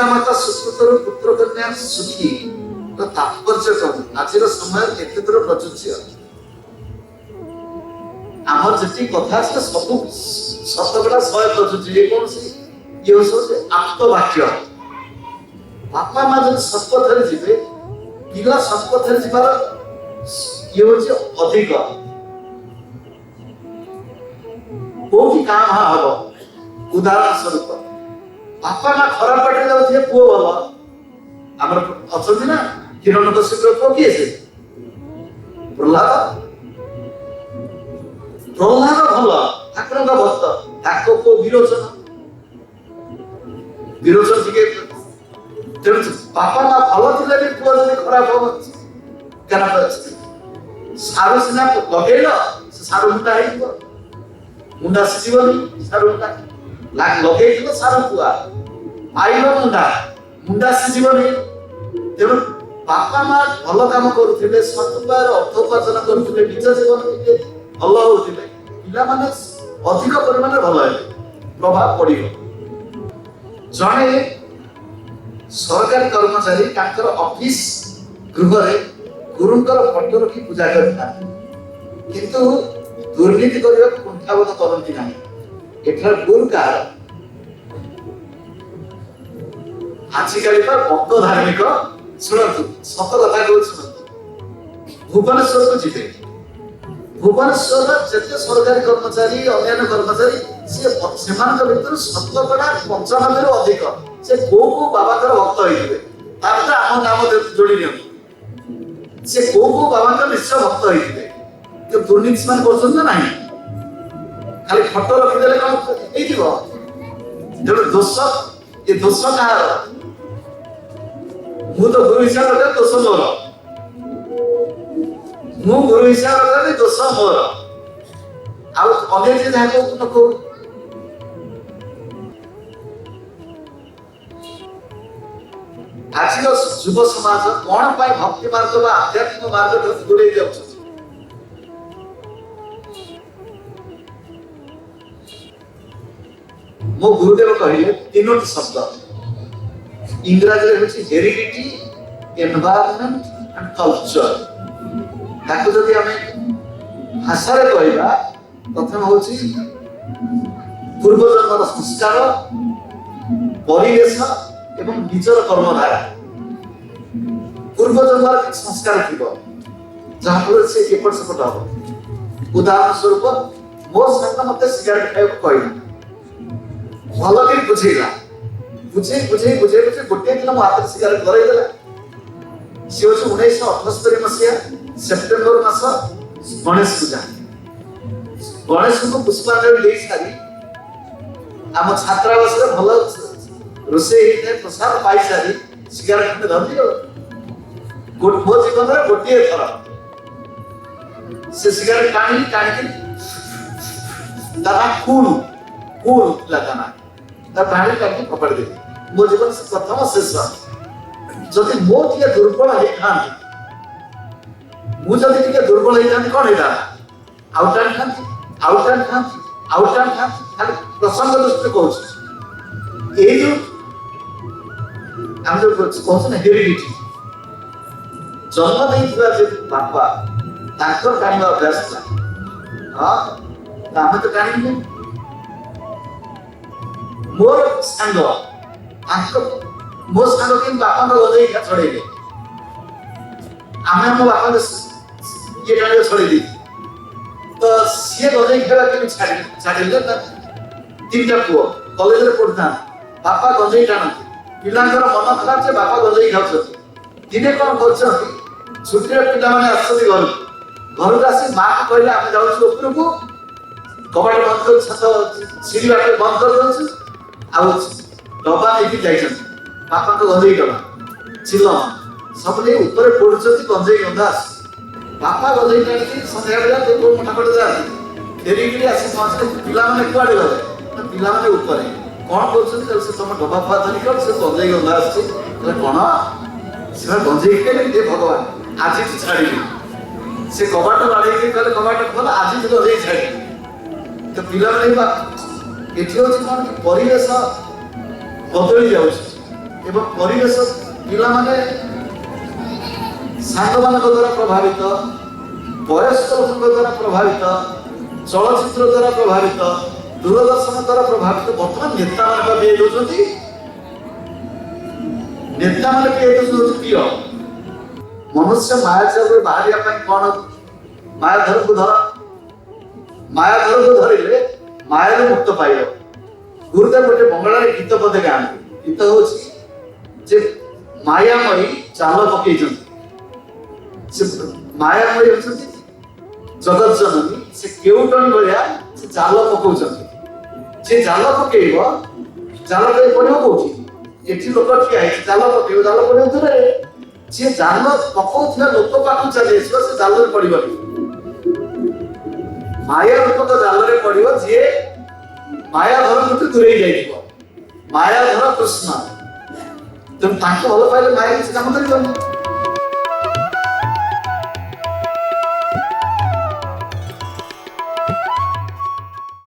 ପିତାମାତା ସୁକୃତରୁ ପୁତ୍ର କନ୍ୟା ସୁଖୀ ର ତାତ୍ପର୍ଯ୍ୟ କଣ? ଆଜିର ସମୟରେ କେତେ ଦୂର ପ୍ରଯୁଜ୍ୟ? ଆମର ଯେତିକି କଥା ଅଛି ସବୁ 100% ପ୍ରଯୁଜ୍ୟ। ଯେକୌଣସି ଇଏ ହଉଛି ଆପ୍ତବାକ୍ୟ। ବାପା ମା ଯଦି ସତ୍ପଥରେ ଯିବେ, ପିଲା ସତ୍ପଥରେ ଯିବାର ଇଏ ହଉଛି ଅଧିକ। କୋଉଠି କାଁ ଭାଁ ହବ। ଉଦାହରଣ ସ୍ୱରୂପ, ବାପା ମା ଖରାପ ବାଟରେ ଯାଉଥିବେ, ପୁଅ ଭଲ। ଆମର ଅଛନ୍ତି ନା, ହିରଣ୍ୟକଶିପୁର ପୁଅ କିଏ? ସେ ପ୍ରହ୍ଲାଦ। ପ୍ରହ୍ଲାଦ ଭଲ, ଠାକୁରଙ୍କ ଭକ୍ତ। ତାଙ୍କ ପୁଅ ବିରୋଚନ, ବିରୋଚନ ଟିକେ। ତେଣୁ ବାପା ମା ଭଲ ଥିଲେ ବି ପୁଅ ଯଦି ଖରାପ ହବ, କାରଣ ସାରୁ ସିନା ଲଗେଇଲ, ସେ ସାରୁ ମୁଣ୍ଡା ହେଇଯିବ, ମୁଣ୍ଡା ସିଝିବନି। ସାରୁ ମୁଣ୍ଡା ଲଗେଇଥିଲ, ସାରୁ ପୁଆ ପାଇଲ, ମୁଣ୍ଡା ମୁଣ୍ଡା ସିଝିବନି। ତେଣୁ ବାପା ମା ଭଲ କାମ କରୁଥିଲେ, ସତ୍ ଉପାୟରେ ଅର୍ଥ ଉପାର୍ଜନ କରୁଥିଲେ, ନିଜ ଜୀବନ ଟିକେ ଭଲ ହଉଥିଲେ, ପିଲାମାନେ ଅଧିକ ପରିମାଣରେ ଭଲ ହେବେ, ପ୍ରଭାବ ପଡିବ। ଜଣେ ସରକାରୀ କର୍ମଚାରୀ ତାଙ୍କର ଅଫିସ ଗୃହରେ ଗୁରୁଙ୍କର ଫଟୋ ରଖି ପୂଜା କରିଥାନ୍ତି, କିନ୍ତୁ ଦୁର୍ନୀତି କରିବାକୁ କୁଣ୍ଠାବୋଧ କରନ୍ତି ନାହିଁ। ଏଠାରେ ଭୁଲ କାହାର? ଆଜିକାଲି ତ ଭକ୍ତ ଧାର୍ମିକ। ଶୁଣନ୍ତୁ, ସତ କଥା କହୁଛି, ଶୁଣନ୍ତୁ। ଭୁବନେଶ୍ୱରକୁ ଯିବେ, ଭୁବନେଶ୍ୱରର ଯେତେ ସରକାରୀ କର୍ମଚାରୀ, ଅନ୍ୟାନ୍ୟ କର୍ମଚାରୀ, ସିଏ ସେମାନଙ୍କ ଭିତରୁ 95% ଅଧିକ ସେ କୋଉ କୋଉ ବାବାଙ୍କର ଭକ୍ତ ହେଇଥିବେ। ତା ଭିତରେ ଆମ ନାମ ଯୋଡ଼ି ନିଅନ୍ତୁ। ସେ କୋଉ କୋଉ ବାବାଙ୍କର ନିଶ୍ଚୟ ଭକ୍ତ ହେଇଥିବେ। କିନ୍ତୁ ଦୁର୍ନୀତି ସେମାନେ କରୁଛନ୍ତି ନା ନାହିଁ? ଖାଲି ଫଟୋ ରଖିଦେଲେ କଣ ହେଇଯିବ? ତେଣୁ ଦୋଷ, ଏ ଦୋଷ କାହାର? ମୁଁ ତ ଗୁରୁ ହିସାବରେ ଦୋଷ ମୋର। ମୁଁ ଗୁରୁ ହିସାବରେ କହିବି ଦୋଷ ମୋର, ଆଉ ଅନ୍ୟ ଯିଏ ଯାହା କହୁ ନ କହୁ। ଆଜିର ଯୁବ ସମାଜ କଣ ପାଇଁ ଭକ୍ତି ମାର୍ଗ ବା ଆଧ୍ୟାତ୍ମିକ ମାର୍ଗ ଠାରୁ ଦୂରେଇ ଯାଉଛନ୍ତି? ମୋ ଗୁରୁଦେବ କହିଲେ ତିନୋଟି ଶବ୍ଦ, ଇଂରାଜୀରେ ହେଉଛି ହେରିଡିଟି, ଏନଭାୟରନମେଣ୍ଟ ଆଣ୍ଡ କଲଚର। ତାକୁ ଯଦି ଆମେ ଭାଷାରେ କହିବା, ପ୍ରଥମେ ହଉଛି ପୂର୍ବଜନ୍ମର ସଂସ୍କାର, ପରିବେଶ ଏବଂ ନିଜର କର୍ମଧାରା। ପୂର୍ବଜନ୍ମର କିଛି ସଂସ୍କାର ଥିବ, ଯାହାଫଳରେ ସେ ଏପଟ ସେପଟ ହବ। ଉଦାହରଣ ସ୍ୱରୂପ, ମୋ ସାଙ୍ଗ ମତେ ସିଗାରେଟ ଖାଇବାକୁ କହିଲା, ଭଲ କରି ବୁଝେଇଲା, ବୁଝେଇ ବୁଝେଇ ବୁଝେଇ ବୁଝେଇ ଗୋଟିଏ ଦିନ ମୋ ହାତରେ ସିଗାରେଟ ଧରେଇ ଦେଲା। ସିଏ ହଉଛି 1978 ମସିହା ସେପ୍ଟେମ୍ବର ମାସ, ଗଣେଶ ପୂଜା। ଗଣେଶଙ୍କୁ ପୁଷ୍ପାଞ୍ଜଳି ଦେଇ ସାରି ଆମ ଛାତ୍ରାବାସରେ ଭଲ ରୋଷେଇ ହେଇଥାଏ, ପ୍ରସାଦ ପାଇସାରି ସିଗାରେଟ ଖଣ୍ଡେ ଧରିଲି। ଆଉ ମୋ ଜୀବନରେ ଗୋଟିଏ ଥର ସେ ସିଗାରେଟ ଟାଣି ଟାଣିକି, ତା ନାଁ କୁଲ, କୁଲ ଥିଲା ତା ନାଁ, ତା ଟାଣି ଟାଣିକି ଫୋପାଡ଼ି ଦେଲି। ମୋ ଜୀବନ ସେ ପ୍ରଥମ ଶେଷ। ଯଦି ମୋ ଟିକେ ଦୁର୍ବଳ ହେଇଥାନ୍ତି, ମୁଁ ଯଦି ଟିକେ ଦୁର୍ବଳ ହେଇଥାନ୍ତି, କଣ ହେଇଥାନ୍ତା? ଆଉ ଟାଣିଥାନ୍ତି, ଆଉ ଟାଣିଥାନ୍ତି, ଆଉ ଟାଣିଥାନ୍ତି। ଖାଲି ପ୍ରସଙ୍ଗ ଦୃଷ୍ଟିରୁ କହୁଛି। ଏଇ ଯୋଉ ଆମେ ଯୋଉ କହୁଛୁ ନା ହେରିଡିଟି, ଜନ୍ମ ଦେଇଥିବା ଯେ ବାପା, ତାଙ୍କର ଟାଣିବା ଅଭ୍ୟାସ ଥିଲା, ହଁ, ତ ଆମେ ତ ଟାଣିବୁ। ମୋର ସାଙ୍ଗ, ତାଙ୍କ ମୋ ସାଙ୍ଗ କିନ୍ତୁ ବାପାଙ୍କ ଗଞ୍ଜେଇ ଛଡେଇଲେ, ଆମେ ଆମ ବାପାଙ୍କ ଇଏ ଟାଣିବା ଛଡେଇ ଦେଇଛୁ। ତ ସିଏ ଗଞ୍ଜେଇ ଖାଇବା କେମିତି ଛାଡ଼ିଲେ ନା? ତିନିଟା ପୁଅ କଲେଜରେ ପଢୁଥାନ୍ତି, ବାପା ଗଞ୍ଜେଇ ଟାଣନ୍ତି। ପିଲାଙ୍କର ମନ ଖରାପ ଯେ ବାପା ଗଞ୍ଜେଇ ଖାଉଛନ୍ତି। ଦିନେ କଣ କରୁଛନ୍ତି, ଛୁଟିରେ ପିଲାମାନେ ଆସୁଛନ୍ତି ଘରକୁ। ଘରକୁ ଆସି ମାକୁ କହିଲେ, ଆମେ ଯାଉଛୁ ଉପରକୁ, କବାଟ ବନ୍ଦ କରି ଛାତ ସିଢି ବାଟ ବନ୍ଦ କରିଦଉଛୁ। ଆଉ ଡବା ନେଇକି ଯାଇଛନ୍ତି, ବାପାଙ୍କ ଗଞ୍ଜେଇ ଡବା, ଚିଲମ ସବୁ ନେଇ ଉପରେ ପଡୁଛନ୍ତି, ଗଞ୍ଜେଇ ଗନ୍ଧ ଆସୁଛି। ବାପା ଗଞ୍ଜେଇ ଟାଣିକି ସନ୍ଧ୍ୟା ବେଳେ ମୁଠା ପଟେ ଯାଆନ୍ତି, ଫେରିକିରି ଆସି ପହଞ୍ଚିଲେ, ପିଲାମାନେ କୁଆଡେ ଗଲେ? ନା, ପିଲାମାନେ ଉପରେ କଣ କରୁଛନ୍ତି? ସେ ତମ ଡବା ଫବା ଧରିକି ସେ ଗଞ୍ଜେଇ ଗନ୍ଧ ଆସୁଛି। କହିଲେ, କଣ ସେମାନେ ଗଞ୍ଜେଇ ଖାଇଲେ? ହେ ଭଗବାନ, ଆଜିଠୁ ଛାଡ଼ିବି। ସେ କବାଟ ବାଡ଼େଇକି କହିଲେ, କବାଟ ଖୋଲ, ଆଜିଠୁ ଗଞ୍ଜେଇ ଛାଡ଼ିବି। ତ ପିଲାମାନେ ଏଠି ହଉଛି କଣ କି, ପରିବେଶ ବଦଳି ଯାଉଛି। ଏବଂ ପରିବେଶ, ପିଲାମାନେ ସାଙ୍ଗମାନଙ୍କ ଦ୍ୱାରା ପ୍ରଭାବିତ, ବୟସ୍କ ଲୋକଙ୍କ ଦ୍ୱାରା ପ୍ରଭାବିତ, ଚଳଚ୍ଚିତ୍ର ଦ୍ୱାରା ପ୍ରଭାବିତ, ଦୂରଦର୍ଶନ ଦ୍ୱାରା ପ୍ରଭାବିତ। ବର୍ତ୍ତମାନ ନେତାମାନେ ପିଆଇ ଦଉଛନ୍ତି, ନେତାମାନେ ପିଆଇ ଦଉଛନ୍ତି, ପିଅ। ମନୁଷ୍ୟ ମାୟାଜାଲରୁ ବାହାରିବା ପାଇଁ କଣ? ମାୟାଧରକୁ ଧର। ମାୟାଧରକୁ ଧରିଲେ ମାୟାରୁ ମୁକ୍ତ ପାଇବ। ଗୁରୁଦେବ ଗୋଟେ ବଙ୍ଗଳାରେ ଗୀତ ପଦେ ଗାଆନ୍ତି। ଗୀତ ହଉଛି ଯେ ମାୟାମୟୀ ଜାଲ ପକେଇଛନ୍ତି। ସେ ମାୟାମୟୀ ହଉଛନ୍ତି ଜଗତ ଜନନୀ। ସେ କେଉଟଣି ଭଳିଆ ସେ ଜାଲ ପକଉଛନ୍ତି। ସେ ଜାଲ ପକେଇବ, ଜାଲ କେବେ ପଡିବ କୋଉଠି? ଏଠି ଲୋକ ଠିଆ ହେଇଛି, ଜାଲ ପକେଇବ, ଜାଲ ପଡିବ ଦୂରରେ। ଯିଏ ଜାଲ ପକଉଥିବା ଲୋକ ପାଖକୁ ଚାଲି ଆସିବ, ସେ ଜାଲରେ ପଡିବନି। ମାୟା ରୂପକ ଜାଲରେ ପଡିବ ଯିଏ ମାୟାଧରଙ୍କଠୁ ଦୂରେଇ ଯାଇଥିବ। ମାୟାଧର କୃଷ୍ଣ। ତେଣୁ ତାଙ୍କୁ ଭଲ ପାଇଲେ ମାୟା କିଛି କାମ କରିବନି।